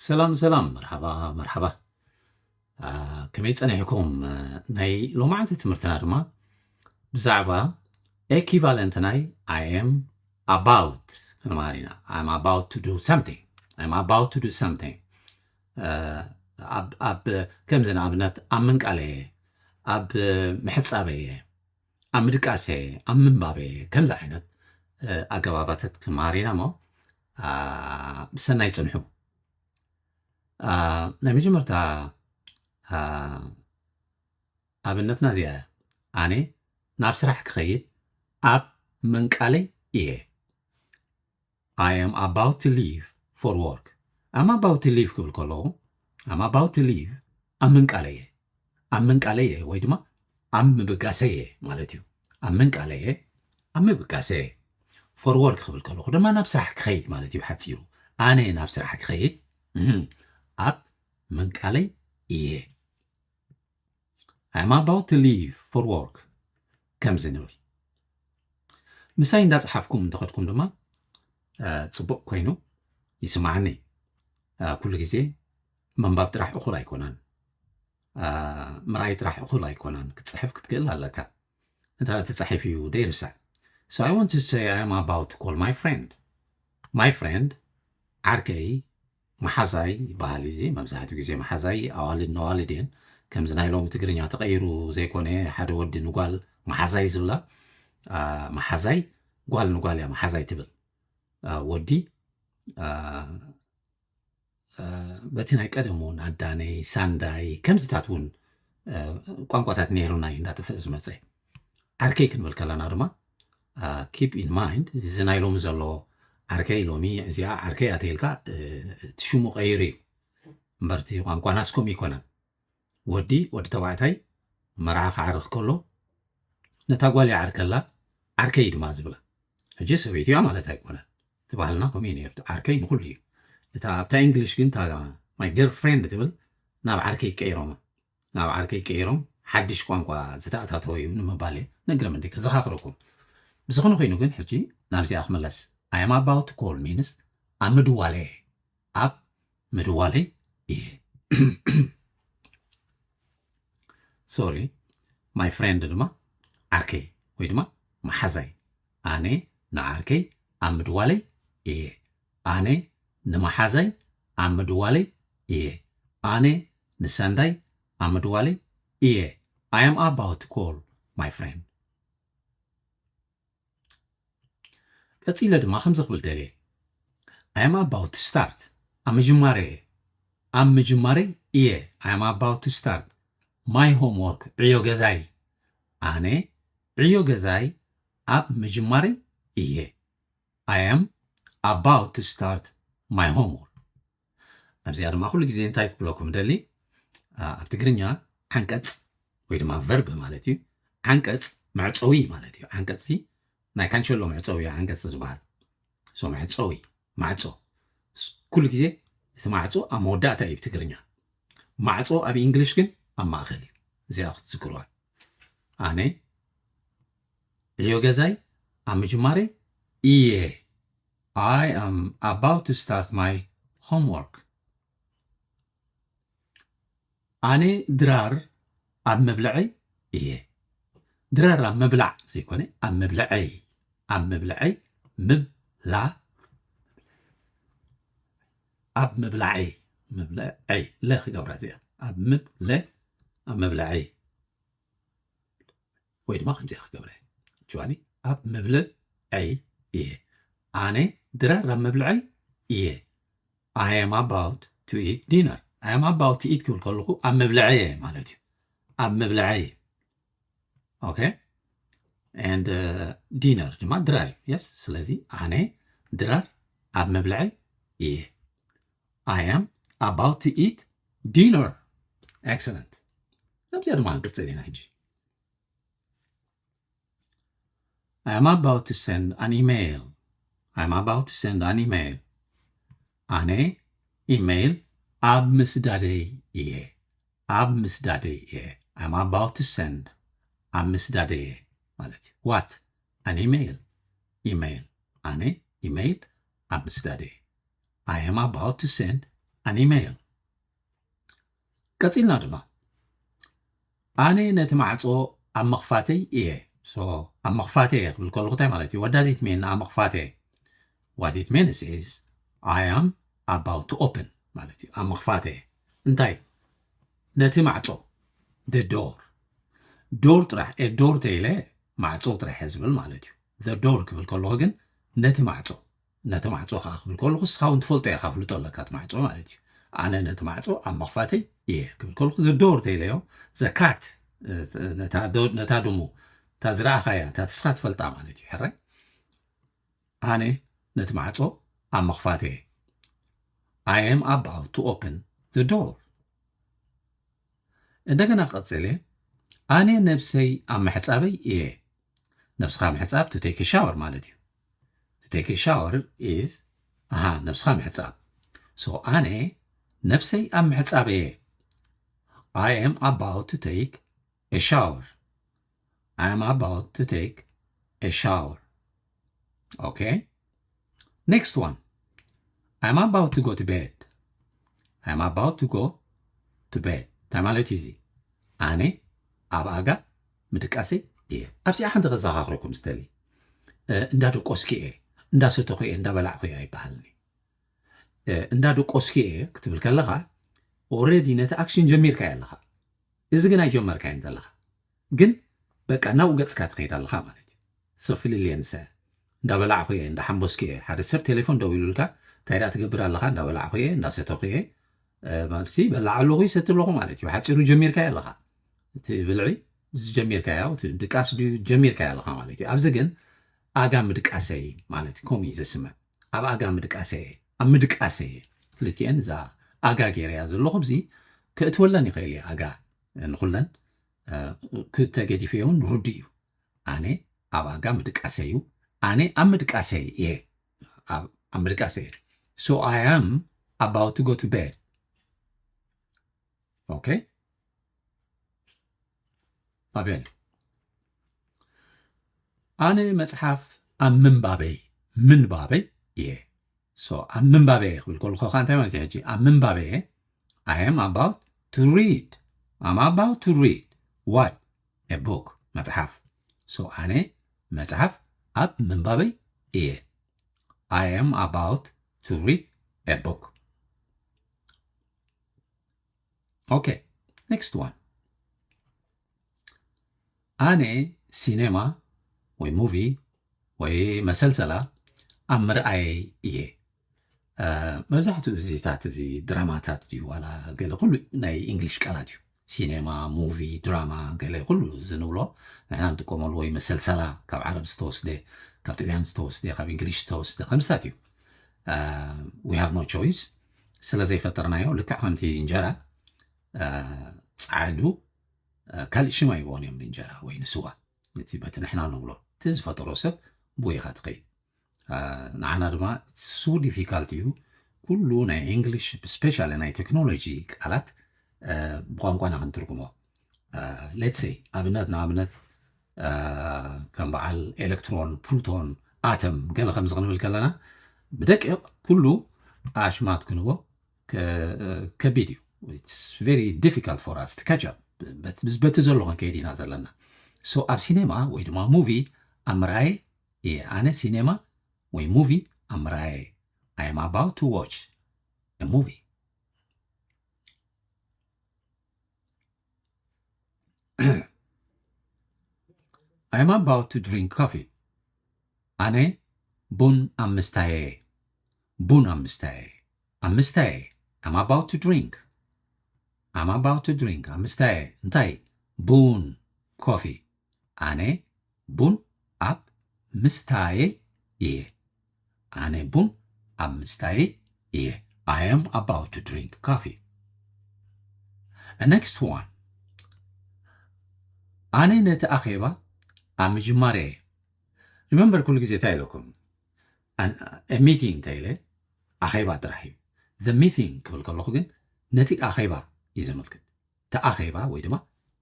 ሰላም ሰላም፣ መርሓባ መርሓባ። ከመይ ጸኒሕኩም? ናይ ሎማዓንቲ ትምህርትና ድማ ብዛዕባ ኤኪቫለንት ናይ I am about ክንመሃር ኢና። I am about to do something. I am about to do something. ኣብ ከምዚ ንኣብነት ኣብ ምንቃለየ፣ ኣብ ምሕጻበየ፣ ኣብ ምድቃሰየ፣ ኣብ ምንባበየ፣ ከምዚ ዓይነት ኣገባባታት ክንመሃር ኢና እሞ ብሰናይ ጽንሑ። ናይ መጀመርታ ኣብነትና እዚኣ እያ። ኣነ ናብ ስራሕ ክኸይድ ኣብ ምንቃለይ እየ። I am about to leave for work. I'm about to leave ክብል ከለኹ I'm about to leave ኣብ ምንቃለይ እየ። ኣብ ምንቃለይ እየ ወይ ድማ ኣብ ምብጋሰይ እየ ማለት እዩ። ኣብ ምንቃለይ እየ፣ ኣብ ምብጋሰይ እየ። For work ክብል ከለኹ ድማ ናብ ስራሕ ክኸይድ ማለት እዩ። ሓፂሩ ኣነ ናብ ስራሕ ክኸይድ ኣብ ምንቃለይ እየ። I'm about to leave for work ከምዚ ንብል። ምሳይ እንዳፀሓፍኩም እንተኸድኩም ድማ ፅቡቕ ኮይኑ ይስማዓኒ። ኩሉ ግዜ ምንባብ ጥራሕ እኹል ኣይኮነን፣ ምርኣይ ጥራሕ እኹል ኣይኮነን። ክትፅሕፍ ክትክእል ኣለካ። እንተ ተፃሒፍ እዩ ደይርሳዕ። So I want to say I am about to call my friend. My friend ዓርከይ መሓዛይ ይበሃል። እዚ መብዛሕትኡ ግዜ መሓዛይ ኣዋልድ ነዋልድ እየን። ከምዚ ናይ ሎሚ ትግርኛ ተቐይሩ ዘይኮነ ሓደ ወዲ ንጓል መሓዛይ ዝብላ፣ መሓዛይ ጓል ንጓል እያ መሓዛይ ትብል። ወዲ በቲ ናይ ቀደም እውን ኣዳነይ፣ ሳንዳይ ከምዚታት እውን ቋንቋታት ነይሩና እዩ እንዳጠፍአ ዝመፀ። ዓርከይ ክንብል ከለና ድማ keep in mind እዚ ናይ ሎሚ ዘሎ ዓርከይ፣ ሎሚ እዚኣ ዓርከይ ኣተይልካ እቲ ሽሙ ቀይሩ እዩ እምበር እቲ ቋንቋናስ ከምኡ ይኮነን። ወዲ ወዲ ተባዕታይ መርዓ ክዓርኽ ከሎ ነታ ጓል ይዓርከላ፣ ዓርከይ ድማ ዝብላ። ሕጂ ሰበይቲ እያ ማለት ኣይኮነን። እቲ ባህልና ከምኡ እዩ ነይሩ። ዓርከይ ንኹሉ እዩ። እታ ኣብታ እንግሊሽ ግን እታ my girlfriend ትብል ናብ ዓርከይ ቀይሮማ። ናብ ዓርከይ ቀይሮም ሓድሽ ቋንቋ ዝተኣታተወ እዩ ንምባል እየ። ነግረ ምንዲ ከዘኻኽረኩም። ብዝኾነ ኮይኑ ግን ሕጂ ናብዚኣ ክምለስ። I am about to call means ኣብ ምድዋለ እየ። ኣብ ምድዋለይ እየ። Sorry, my friend ድማ ዓርከይ ወይ ድማ መሓዛይ። ኣነ ንዓርከይ ኣብ ምድዋለይ እየ። ኣነ ንመሓዛይ ኣብ ምድዋለይ እየ። ኣነ ንሳንዳይ ኣብ ምድዋለይ እየ። I am about to call my friend. ቀጺለ ድማ ከምዚ ክብል ደልየ። I am about to start. ኣብ ምጅማረይ እየ። ኣብ ምጅማረይ እየ። I am about to start my homework. ዕዮ ገዛይ። ኣነ ዕዮ ገዛይ ኣብ ምጅማረይ እየ። I am about to start my homework. ኣብዚኣ ድማ ኩሉ ግዜ እንታይ ክብለኩም ደሊ፣ ኣብ ትግርኛ ዓንቀጽ ወይ ድማ ቨርብ ማለት እዩ። ዓንቀጽ መዕጸዊ ማለት እዩ። ዓንቀጽ ናይ ካንሸሎ መዕጸዊ እዩ ዓንቀጽ ዝበሃል። So መዕጸዊ፣ ማዕጾ። ኩሉ ግዜ እቲ ማዕጾ ኣብ መወዳእታ እዩ ብትግርኛ። ማዕጾ ኣብ እንግሊሽ ግን ኣብ ማእኸል እዩ። እዚኣ ክትዝክርዋ። ኣነ ዕዮ ገዛይ ኣብ ምጅማረይ እየ። I am about to start my homework. ኣነ ድራር ኣብ ምብልዐይ እየ። ድራር ኣብ ምብላዕ ዘይኮነ ኣብ ምብልዐይ፣ ኣብ ምብልዐይ፣ ምብላ፣ ኣብ ምብላዐይ፣ ምብልዐይ፣ ለ ክገብራ እዚኣ ኣብ ምብለ፣ ኣብ ምብልዐይ ወይ ድማ ከምዚኣ ክገብረ። Actually ኣብ ምብልዐይ እየ። ኣነ ድራር ኣብ ምብልዐይ እየ። I am about to eat dinner. I am about to eat ክብል ከለኹ ኣብ ምብልዐይ እየ ማለት እዩ። ኣብ ምብልዐይ። Okay? And dinner ድማ ድራር እዩ። Yes? ስለዚ ኣነ ድራር ኣብ ምብልዐይ እየ። I am about to eat dinner. Excellent. ናብዚኣ ድማ ክንቅጽል ኢና ሕጂ። I am about to send an email. I am about to send an email. ኣነ ኢሜይል ኣብ ምስዳደይ እየ። ኣብ ምስዳደይ እየ። I am about to send. ኣብ ምስዳደይ እየ ማለት እዩ። What? An email. ኢሜይል። ኣነ ኢሜይል ኣብ ምስዳደይ እየ። I am about to send an email. ቀጺልና ድማ ኣነ ነቲ ማዕጾ ኣብ ምኽፋተይ እየ። So ኣብ ምኽፋተይ እየ ክብል ከለኹ እንታይ ማለት እዩ? What does it mean ኣብ ምኽፋተይ? What it means is I am about to open ማለት እዩ። ኣብ ምኽፋተይ እየ። እንታይ? ነቲ ማዕጾ፣ the door። ዶር ጥራሕ፣ door ተይለ ማዕጾ ጥራሕ እየ ዝብል ማለት እዩ። The door ክብል ከለኹ ግን ነቲ ማዕጾ፣ ነቲ ማዕጾ ከዓ ክብል ከለኹ ንስኻ እውን ትፈልጦ ኢኻ፣ ፍልጦ ኣለካ እቲ ማዕጾ ማለት እዩ። ኣነ ነቲ ማዕጾ ኣብ ምኽፋተይ እየ ክብል ከለኹ the door ተይለዮ፣ the cat፣ ነታ ዶ-፣ ነታ ድሙ፣ እታ ዝረኣኻያ፣ እታ ንስኻ ትፈልጣ ማለት እዩ። ሕራይ? ኣነ ነቲ ማዕጾ ኣብ ምኽፋተይ እየ። I am about to open the door። እንደገና ቀጽለ፣ ኣነ ነብሰይ ኣብ ምሕጻበይ እየ። ነብስኻ ምሕጻብ to take a shower ማለት እዩ። To take a shower is፣ ኣሃ፣ ነብስኻ ምሕጻብ። So ኣነ ነብሰይ ኣብ ምሕጻበይ እየ። I am about to take a shower. I am about to take a shower. Okay? Next one. I'm about to go to bed. I'm about to go to bed. እንታይ ማለት እዩ እዚ? ኣነ ኣብ ኣጋ ምድቃሰይ እየ። ኣብዚኣ ሓንቲ ከዘኻኽረኩም ዝደሊ፣ እ፣ እንዳደቆስኩ እየ፣ እንዳሰተኹ እየ፣ እንዳበላዕኩ እየ ኣይበሃልን እዩ። እ፣ እንዳደቆስኩ እየ ክትብል ከለኻ፣ already ነቲ ኣክሽን ጀሚርካዮ ኣለኻ። እዚ ግን ኣይጀመርካዮን ዘለኻ። ግን በቃ ናብኡ ገጽካ ትኸይድ ኣለኻ ማለት እዩ። ሰብ ፍልልየንሰ እንዳበላዕኹ እየ፣ እንዳሓንበስኩ እየ። ሓደ ሰብ ቴሌፎን ደዊሉልካ፣ እንታይ ደኣ ትገብር ኣለኻ? እንዳበላዕኹ እየ፣ እንዳሰተኹ እየ፣ እ፣ ማለት ሲ በላዕ ኣለኹ፣ ይሰቲ ኣለኹ ማለት እዩ። ሓጺሩ ጀሚርካዮ ኣለኻ። እቲ ብልዒ ዝጀሚርካዮ፣ እቲ ድቃስ ድዩ ጀሚርካዮ ኣለኻ ማለት እዩ። ኣብዚ ግን ኣጋ ምድቃሰይ ማለት እዩ፣ ከምኡ እዩ ዘስምዕ። ኣብ ኣጋ ምድቃሰይ እየ፣ ኣብ ምድቃሰይ እየ። ክልቲኤን እዛ ኣጋ ገይረያ ዘለኹ፣ ኣብዚ ከእትወለን ይኽእል እየ። ኣጋ ንኹለን፣ እ፣ ክተገዲፈዮ እውን ርዱእ እዩ። ኣነ ኣብ ኣጋ ምድቃሰይ እዩ። ኣነ ኣብ ምድቃሰይ እየ። ኣብ፣ ኣብ ምድቃሰይ እየ። So I am about to go to bed. Okay? ኣቤል። ኣነ መጽሓፍ ኣብ ምንባበይ፣ ምንባበይ እየ። So ኣብ ምንባበይ እየ ክብል ከለኹ ከኣ እንታይ ማለት እዩ ሕጂ? ኣብ ምንባበይ እየ። I am about to read. I'm about to read. What? A book. መጽሓፍ። So ኣነ መጽሓፍ ኣብ ምንባበይ እየ። I am about to read a book. Okay, next one. ኣነ ሲኔማ ወይ ሙቪ ወይ መሰልሰላ ኣብ ምርኣየይ እየ። እ፣ መብዛሕትኡ እዚታት እዚ ድራማታት ድዩ ዋላ ገለ ኩሉ ናይ እንግሊሽ ቃላት እዩ። ሲኔማ፣ ሙቪ፣ ድራማ፣ ገለ ኩሉ እዚ ንብሎ ንሕና ንጥቀመሉ ወይ መሰልሰላ ካብ ዓረብ ዝተወስደ፣ ካብ ጥልያን ዝተወስደ፣ ካብ እንግሊሽ ዝተወስደ ከምስታት እዩ። እ፣ we have no choice። ስለ ዘይፈጠርናዮ ልክዕ ከምቲ እንጀራ፣ እ፣ ጻዕዱ፣ እ፣ ካልእ ሽም ኣይብዎን እዮም ንእንጀራ ወይ ንስዋ። እቲ በቲ ንሕና ንብሎ፣ እቲ ዝፈጠሮ ሰብ ብኡ ኢኻ ትኸይድ። እ፣ ንዓና ድማ it's so difficult እዩ። ኩሉ ናይ እንግሊሽ፣ ስፔሻሊ ናይ ቴክኖሎጂ ቃላት፣ እ፣ ብቋንቋና ክንትርጉሞ። እ፣ let's say፣ ኣብነት፣ ንኣብነት፣ እ፣ ከም በዓል ኤሌክትሮን፣ ፕሮቶን፣ ኣተም፣ ገለ ከምዚ ክንብል ከለና፣ ብደቂቕ ኩሉ ኣሽማት ክንቦ ከ-፣ ከቢድ እዩ። It's very difficult for us to catch up። በት-፣ በቲ ዘሎ ክንከይድ ኢና ዘለና። So ኣብ ሲኔማ ወይ ድማ ሙቪ ኣብ ምርኣይ እየ። ኣነ ሲኔማ ወይ ሙቪ ኣብ ምርኣይ እየ። I am about to watch a movie. I am about to drink coffee. ኣነ ቡን ኣብ ምስታይ እየ። ቡን ኣብ ምስታይ እየ። ኣብ ምስታይ እየ። I'm about to drink. I'm about to drink. ኣብ ምስታይ እየ። እንታይ? ቡን፣ ኮፊ። ኣነ ቡን ኣብ ምስታየይ እየ። ኣነ ቡን ኣብ ምስታየይ እየ። I am about to drink coffee. A next one. ኣነ ነቲ ኣኼባ ኣብ ምጅማር እየ። Remember፣ ኩሉ ግዜ እንታይ ኢለኩም? An-፣ a meeting እንታይ ኢለ? ኣኼባ ጥራሕ እዩ። The meeting ክብል ከለኹ ግን ነቲ ኣኼባ እዩ ዘመልክት። እቲ ኣኼባ ወይ ድማ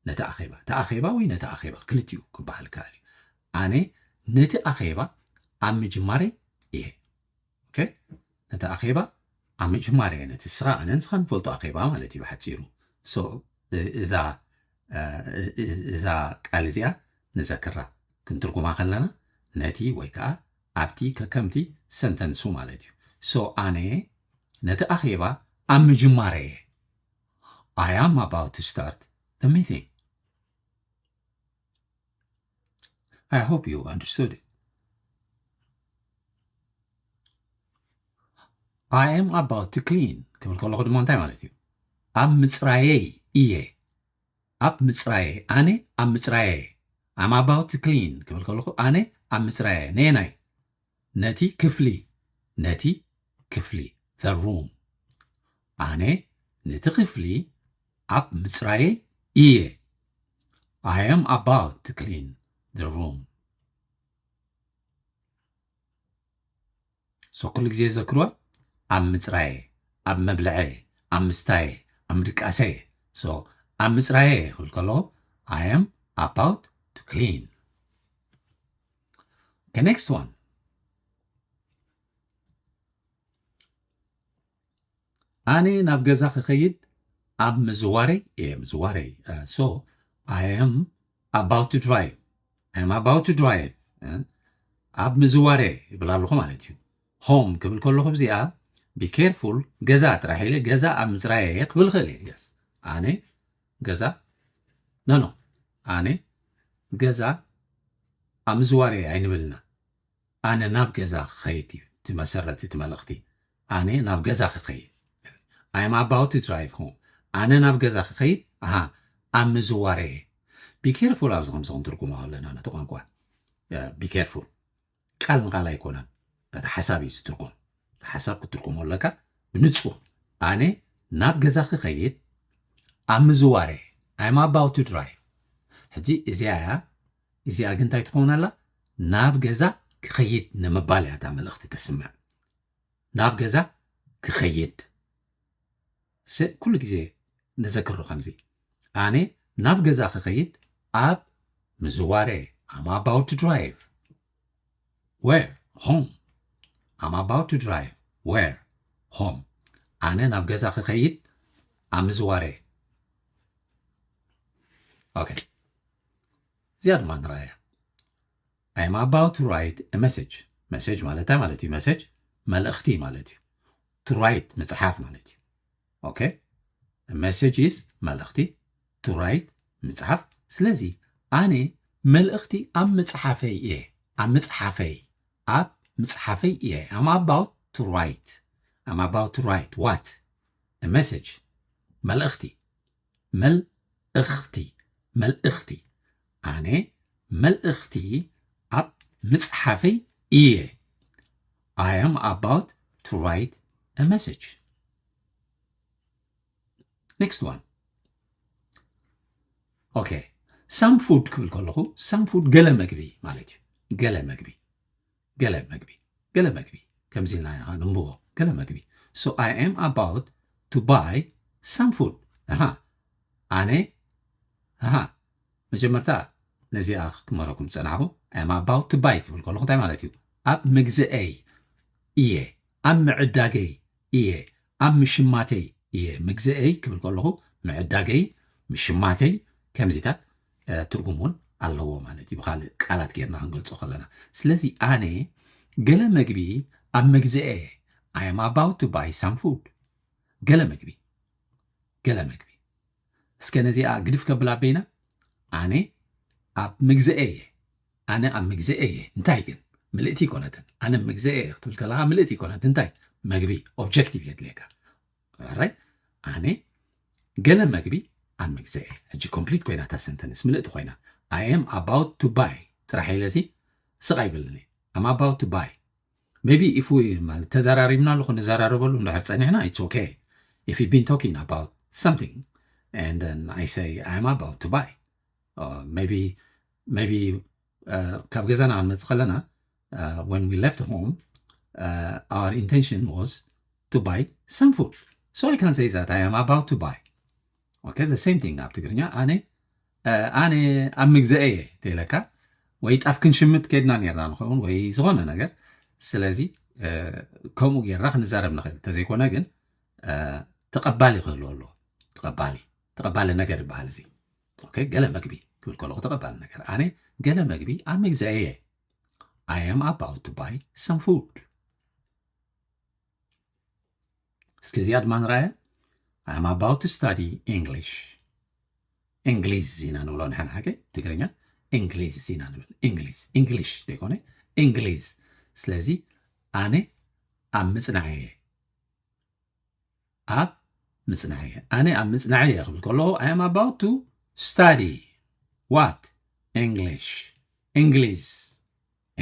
ነቲ ኣኼባ፣ እቲ ኣኼባ ወይ ነቲ ኣኼባ፣ ክልቲኡ ክበሃል ይከኣል እዩ። ኣነ ነቲ ኣኼባ ኣብ ምጅማረይ እየ። ኦኬ? ነቲ ኣኼባ ኣብ ምጅማር እየ ነቲ ስኻ ኣነን ስኻን ንፈልጦ ኣኼባ ማለት እዩ ብሓፂሩ። So እዛ እዛ ቃል እዚኣ ንዘክራ ክንትርጉማ ከለና ነቲ ወይ ከዓ ኣብቲ ከከምቲ ሰንተንሱ ማለት እዩ። So ኣነ ነቲ ኣኼባ ኣብ ምጅማር እየ። I am about to start the meeting. I hope you understood it. I am about to clean ክብል ከለኹ ድማ እንታይ ማለት እዩ? ኣብ ምፅራየይ እየ። ኣብ ምፅራየይ፣ ኣነ ኣብ ምፅራየይ። I'm about to clean ክብል ከለኹ ኣነ ኣብ ምፅራየይ። ነየናይ? ነቲ ክፍሊ፣ ነቲ ክፍሊ፣ the room። ኣነ ነቲ ክፍሊ ኣብ ምፅራየይ እየ። I am about to clean the room. So ኩሉ ግዜ ዘክርዋ፣ ኣብ ምፅራየ፣ ኣብ መብልዐየ፣ ኣብ ምስታየ፣ ኣብ ምድቃሰየ። So ኣብ ምፅራየ ክብል ከለኹ I am about to clean። The next one. ኣነ ናብ ገዛ ክኸይድ ኣብ ምዝዋረይ እየ። ምዝዋረይ so I am about to drive. I am about to drive. ኣብ ምዝዋረ ይብል ኣለኹ ማለት እዩ። Home ክብል ከለኹ ብዚኣ be careful፣ ገዛ ጥራሕ ኢለ ገዛ ኣብ ምፅራየ ክብል ክእል እየ። Yes ኣነ ገዛ no no ኣነ ገዛ ኣብ ምዝዋረ ኣይንብልና። ኣነ ናብ ገዛ ክኸይድ እዩ እቲ መሰረት እቲ መልእኽቲ። ኣነ ናብ ገዛ ክኸይድ። I am about to drive home። ኣነ ናብ ገዛ ክኸይድ። ኣሃ ኣብ ምዝዋረ እየ። Be careful ኣብዚ ከምዚ ክንትርጉሞ ከለና ነቲ ቋንቋ be careful ቃል ንቃል ኣይኮነን። እቲ ሓሳብ እዩ ዝትርጎም። እቲ ሓሳብ ክትትርጎሞ ኣለካ ብንፁር። ኣነ ናብ ገዛ ክኸይድ ኣብ ምዝዋረ እየ። I am about to drive። ሕጂ እዚኣ እያ እዚኣ ግን እንታይ ትኸውን ኣላ? ናብ ገዛ ክኸይድ ንምባል እያ እታ መልእኽቲ ተስምዕ። ናብ ገዛ ክኸይድ። ኩሉ ግዜ ንዘክሮ ከምዚ፣ ኣነ ናብ ገዛ ክኸይድ ኣብ ምዝዋረ። I'm about to drive። Where? Home። I'm about to drive። Where? Home። ኣነ ናብ ገዛ ክኸይድ ኣብ ምዝዋረ። Okay። እዚኣ ድማ ንረኣያ። I am about to write a message። Message ማለት እንታይ ማለት እዩ? Message መልእኽቲ ማለት እዩ። To write ምፅሓፍ ማለት እዩ። Okay? A message is መልእኽቲ፣ to write ምፅሓፍ። ስለዚ ኣነ መልእኽቲ ኣብ ምፅሓፈይ እየ። ኣብ ምፅሓፈይ፣ ኣብ ምፅሓፈይ እየ። I'm about to write። I'm about to write what? A message። መልእኽቲ። መልእኽቲ። መልእኽቲ። ኣነ መልእኽቲ ኣብ ምፅሓፈይ እየ። I am about to write a message። Next one። Okay። Some food ክብል ከለኹ some food ገለ መግቢ ማለት እዩ። ገለ መግቢ። ገለ መግቢ። ገለ መግቢ። ከምዚ ኢልና ኢና ንንብቦ። ገለ መግቢ። So I am about to buy some food። ኣሃ ኣነ ኣሃ መጀመርታ ነዚኣ ክመረኩም ዝፀናሕኩ I am about to buy ክብል ከለኹ እንታይ ማለት እዩ? ኣብ ምግዝአይ እየ። ኣብ ምዕዳገይ እየ። ኣብ ምሽማተይ እየ። ምግዝአይ ክብል ከለኹ ምዕዳገይ፣ ምሽማተይ ከምዚታት ትርጉም እውን ኣለዎ ማለት እዩ። ብካልእ ቃላት ጌርና ክንገልፆ ከለና ስለዚ ኣነ ገለ መግቢ ኣብ ምግዝአ እየ። I am about to buy some food። ገለ መግቢ፣ ገለ መግቢ። እስከ ነዚኣ ግድፍ ከብላ በይና። ኣነ ኣብ ምግዝአ እየ። ኣነ ኣብ ምግዝአ እየ። እንታይ ግን ምልእቲ ይኮነትን። ኣነ ምግዝአ እየ ክትብል ከለካ ምልእቲ ይኮነትን። እንታይ መግቢ objective የድልየካ። ራይ ኣነ ገለ መግቢ ኣብ ምግዝአ እየ። ሕጂ complete ኮይና እታ sentence ምልእቲ ኮይና። I am about to buy ጥራሕ ኢለ ሲ ስቕ ኣይብልን እየ። I'm about to buy maybe if we ማለት ተዘራሪብና ኣለኹ ንዘራረበሉ እንድሕር ፀኒሕና it's okay if you've been talking about something and then I say I'm about to buy uh, maybe maybe uh, ካብ ገዛና ክንመፅእ ከለና uh, when we left home uh, our intention was to buy some food so I can say that I am about to buy okay the same thing ኣብ ትግርኛ ኣነ ኣነ ኣብ ምግዘአ እየ ተይለካ ወይ ጣፍ ክንሽምት ከድና ነርና ንኸውን ወይ ዝኾነ ነገር ስለዚ ከምኡ ጌርና ክንዛረብ ንኽእል። እንተዘይኮነ ግን ተቐባሊ ክህልዎ ኣለዎ። ተቐባሊ ተቐባሊ ነገር ይበሃል። እዚ ገለ መግቢ ክብል ከለኹ ተቐባሊ ነገር፣ ኣነ ገለ መግቢ ኣብ ምግዛእ እየ። I am about to buy some food። እስኪ እዚኣ ድማ ንርኣያ። I am about to study English። እንግሊዝ ኢና ንብሎ ንሕና፣ ሓቂ ትግርኛ እንግሊዝ ኢና ንብል። እንግሊዝ፣ እንግሊሽ ዘይኮነ እንግሊዝ። ስለዚ ኣነ ኣብ ምጽናዕ እየ። ኣብ ምጽናዕ እየ። ኣነ ኣብ ምጽናዕ እየ ክብል ከለኹ I am about to study what? English። እንግሊዝ፣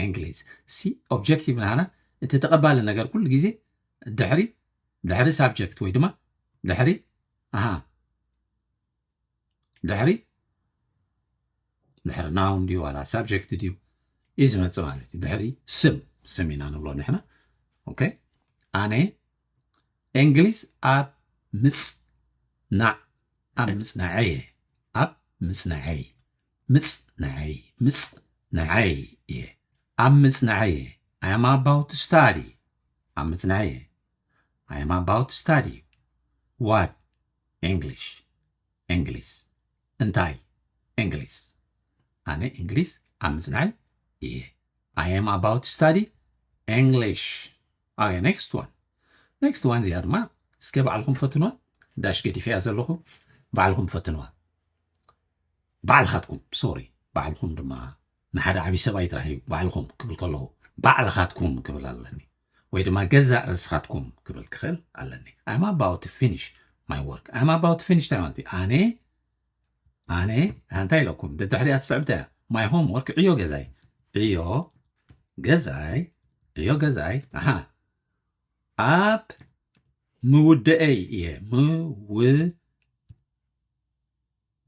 እንግሊዝ። ሲ ኦብጀክቲቭ ናህና እቲ ተቐባሊ ነገር ኩሉ ግዜ ድሕሪ ድሕሪ ሳብጀክት ወይ ድማ ድሕሪ ኣሃ ድሕሪ ድሕሪ ናውን ድዩ ዋላ ሳብጀክት ድዩ እዩ ዝመፅእ ማለት እዩ። ድሕሪ ስም ስም ኢና ንብሎ ንሕና። ኦኬ ኣነ እንግሊዝ ኣብ ምፅናዕ ኣብ ምፅናዐየ ኣብ ምፅናዐይ ምፅናዐይ ምፅናዐይ እየ ኣብ ምፅናዐየ I am about to study ኣብ ምፅናዐየ I am about to study what? English። እንግሊዝ እንታይ? እንግሊዝ። ኣነ እንግሊዝ ኣብ ምፅናይ እየ። I am about to study English። Okay, next one. Next one እዚኣ ድማ እስከ ባዕልኹም ፈትንዋ። ዳሽ ገዲፈያ ዘለኹ ባዕልኹም ፈትንዋ። ባዕልኻትኩም ሶሪ ባዕልኹም ድማ ንሓደ ዓብዪ ሰብኣይ ጥራሕ እዩ ባዕልኹም ክብል ከለኹ ባዕልኻትኩም ክብል ኣለኒ ወይ ድማ ገዛእ ርእስኻትኩም ክብል ክኽእል ኣለኒ። I'm about to finish my work። I'm about to finish እንታይ ማለት እዩ? ኣነ ኣነ እንታይ ኢለኩም ደድሕሪኣ ትስዕብታ እያ። My homework ዕዮ ገዛይ ዕዮ ገዛይ ዕዮ ገዛይ ኣሃ ኣብ ምውደአይ እየ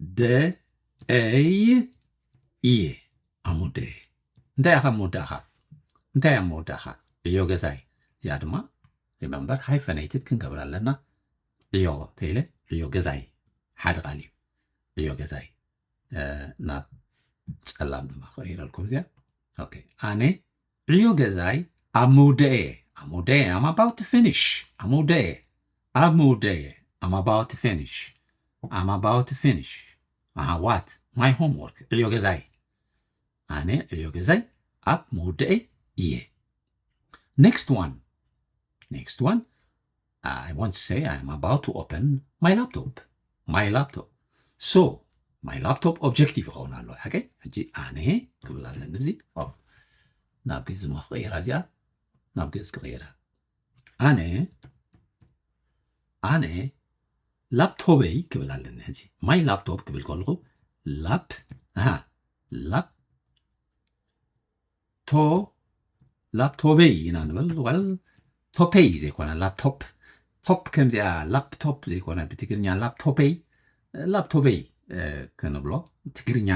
ምውደአይ እየ ኣብ ምውደአይ እንታይ ኢኻ ኣብ መወዳእኻ እንታይ ኣብ መወዳእኻ ዕዮ ገዛይ እዚኣ ድማ remember hyphenated ክንገብር ኣለና ዕዮ ተይለ ዕዮ ገዛይ ሓደ ቃል እዩ ዕዮ ገዛይ ናብ ጸላም ድማ ክቕይረልኩም እዚኣ ኣነ ዕዮ ገዛይ ኣብ ምውደኤ ኣብ ምውደኤ I'm about to finish ኣብ ምውደኤ ኣብ ምውደኤ I'm about to finish I'm about to finish ኣሃ what my homework ዕዮ ገዛይ ኣነ ዕዮ ገዛይ ኣብ ምውደኤ እየ next one next one I want to say I am about to open my laptop my laptop so my laptop objective ይኸውን ኣሎ ሓቀይ ሕጂ ኣነ ክብል ኣለኒ እዚ ናብ ግእዝ ሞ ክቕይራ እዚኣ ናብ ግእዝ ክቕይራ ኣነ ኣነ ላፕቶበይ ክብል ኣለኒ ሕጂ my laptop ክብል ከለኹ ላፕ ላፕ ቶ ላፕቶበይ ኢና ንብል ወል ቶፐይ ዘይኮነ ላፕቶፕ ቶፕ ከምዚኣ ላፕቶፕ ዘይኮነ ብትግርኛ ላፕቶፐይ ላፕቶበይ ክንብሎ ትግርኛ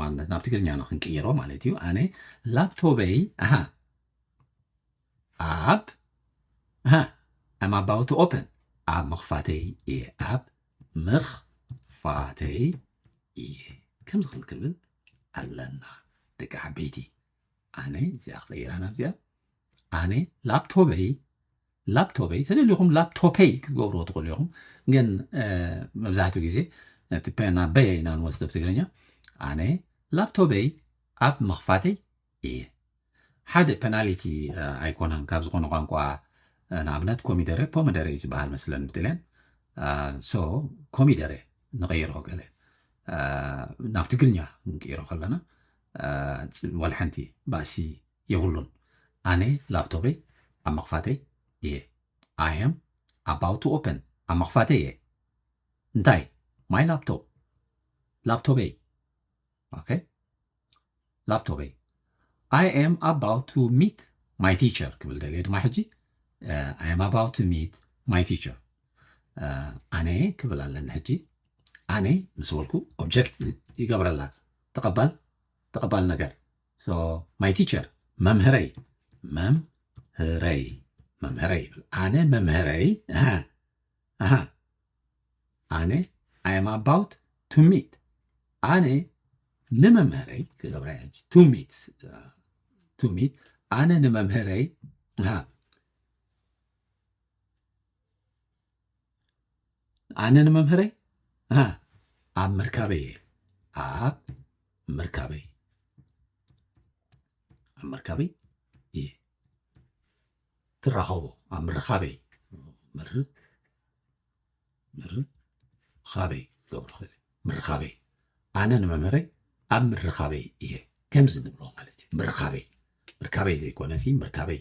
ማለት ናብ ትግርኛ ነው ክንቅይሮ ማለት እዩ ኣነ ላፕቶበይ ኣሃ ኣብ ኣሃ I'm about to open ኣብ ምኽፋተይ እየ ኣብ ምኽፋተይ እየ ከምዚ ክንክብል ኣለና ደቂ ዓበይቲ ኣነ እዚኣ ክቕይራ ናብዚኣ ኣነ ላፕቶበይ ላፕቶበይ ተደሊኹም ላፕቶፐይ ክትገብርዎ ትኽእሉ ኢኹም ግን መብዛሕትኡ ግዜ እቲ ፔና በየ ኢና ንወስዶ ብትግርኛ ኣነ ላፕቶበይ ኣብ ምኽፋተይ እየ ሓደ ፔናሊቲ ኣይኮነን ካብ ዝኾነ ቋንቋ ንኣብነት ኮሚደረ ፖመደረ እዩ ዝበሃል መስለን ብጥልያን ሶ ኮሚደረ ንቐይሮ ገለ ናብ ትግርኛ ንቀይሮ ከለና ወላ ሓንቲ ባእሲ የብሉን ኣነ ላፕቶበይ ኣብ መኽፋተይ እየ I am about to open ኣብ መኽፋተይ እየ እንታይ my laptop ላፕቶበይ okay ላፕቶበይ I am about to meet my teacher ክብል ደልየ ድማ ሕጂ I am about to meet my teacher ኣነ ክብል ኣለኒ ሕጂ ኣነ ምስ በልኩ ኦብጀክት ይገብረላ ተቐባል ተቐባል ነገር so my teacher መምህረይ መምህረይ መምህረይ ይብል ኣነ መምህረይ ኣሃ ኣነ I am about to meet ኣነ ንመምህረይ ክገብራ to meet to meet ኣነ ንመምህረይ ኣነ ንመምህረይ ኣብ ምርካበይ እየ። ኣብ ምርካበይ ኣብ ምርካበይ እየ። ትራኸቦ ኣብ ምርኻበይ ምርኻበይ ገብሩ ኽእል ምርኻበይ ኣነ ንመምህረይ ኣብ ምርኻበይ እየ። ከምዚ ንብሎ ማለት እዩ። ምርኻበይ ምርካበይ ዘይኮነ ሲ ምርካበይ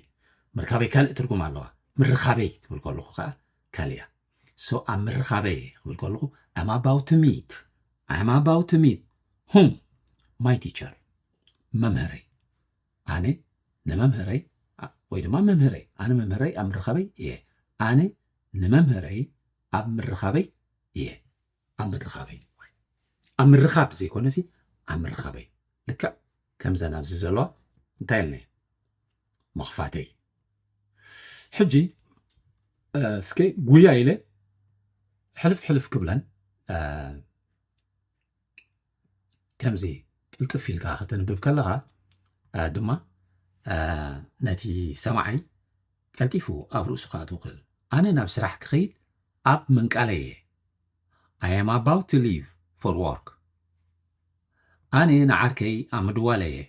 ምርካበይ ካልእ ትርጉም ኣለዋ። ምርኻበይ ክብል ከለኹ ከዓ ካልእ እያ። So ኣብ ምርኻበይ እየ ክብል ከለኹ I'm about to meet I'm about to meet whom? My teacher መምህረይ ኣነ ንመምህረይ ወይ ድማ መምህረይ ኣነ መምህረይ ኣብ ምርኻበይ እየ። ኣነ ንመምህረይ ኣብ ምርኻበይ እየ። ኣብ ምርኻበይ ኣብ ምርኻብ ዘይኮነ ሲ ኣብ ምርኻበይ ልክዕ ከምዘን ኣብዚ ዘለዋ እንታይ ኢልና መኽፋተይ። ሕጂ እስከ ጉያ ኢለ ሕልፍ ሕልፍ ክብለን ከምዚ ቅልጥፍ ኢልካ ከተንብብ ከለኻ ድማ ነቲ ሰማዓይ ቀልጢፉ ኣብ ርእሱ ክኣትው ክእል። ኣነ ናብ ስራሕ ክኸይድ ኣብ ምንቃለይ እየ። I am about to leave for work. ኣነ ንዓርከይ ኣብ ምድዋለ እየ።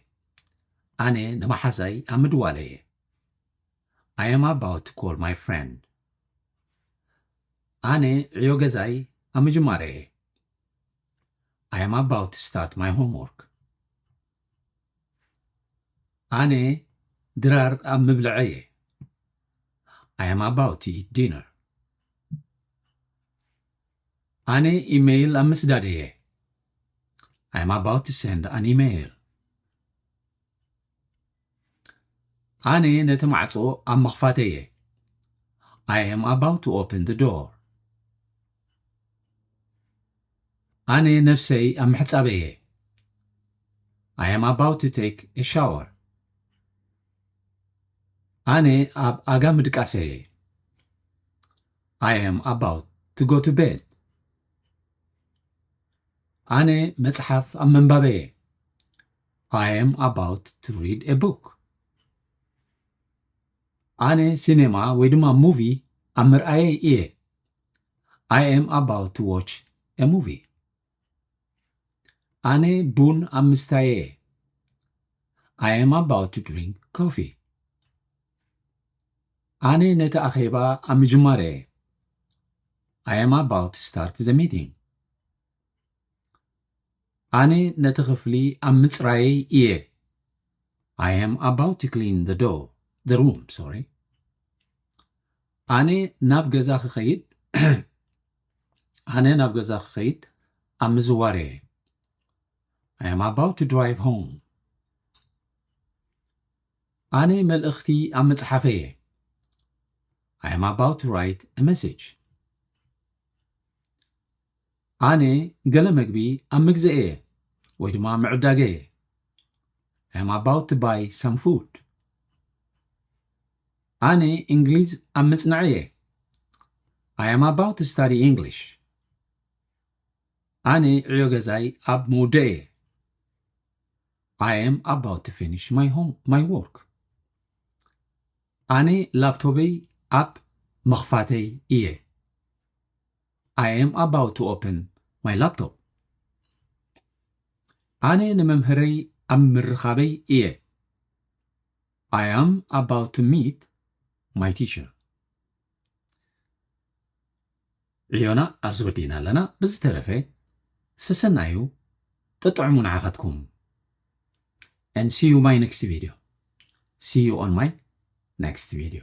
ኣነ ንመሓዛይ ኣብ ምድዋለ እየ። I am about to call my friend. ኣነ ዕዮ ገዛይ ኣብ ምጅማረ እየ። I am about to start my homework. ኣነ ድራር ኣብ ምብልዐ እየ። I am about to eat dinner. ኣነ ኢሜይል ኣብ ምስዳድ እየ። I am about to send an email. ኣነ ነቲ ማዕጾ ኣብ ምኽፋተ እየ። I am about to open the door. ኣነ ነብሰይ ኣብ ምሕጻበ እየ። I am about to take a shower. ኣነ ኣብ ኣጋ ምድቃሰ እየ። I am about to go to bed. ኣነ መጽሓፍ ኣብ ምንባበ እየ። I am about to read a book. ኣነ ሲኔማ ወይ ድማ ሙቪ ኣብ ምርኣየይ እየ። I am about to watch a movie. ኣነ ቡን ኣብ ምስታየ እየ። I am about to drink coffee. ኣነ ነቲ ኣኼባ ኣብ ምጅማረ እየ። I am about to start the meeting. ኣነ ነቲ ክፍሊ ኣብ ምጽራየይ እየ። I am about to clean the door, the room, sorry. ኣነ ናብ ገዛ ክኸይድ ኣነ ናብ ገዛ ክኸይድ ኣብ ምዝዋር እየ። I am about to drive home. ኣነ መልእኽቲ ኣብ ምጽሓፈ እየ። I am about to write a message. ኣነ ገለ መግቢ ኣብ ምግዘኤ እየ ወይ ድማ ምዕዳገ እየ። I am about to buy some food. ኣነ እንግሊዝ ኣብ ምጽናዕ እየ። I am about to study English. ኣነ ዕዮ ገዛይ ኣብ ምውደእ እየ። I am about to finish my home, my work. ኣነ ላፕቶበይ ኣብ ምኽፋተይ እየ። I am about to open my laptop. ኣነ ንመምህረይ ኣብ ምርኻበይ እየ። I am about to meet my teacher. ዕዮና ኣብዚ ወዲእና ኣለና። ብዝተረፈ ስስናዩ ጥጥዕሙ ንዓኻትኩም። And see you my next video. See you on my next video.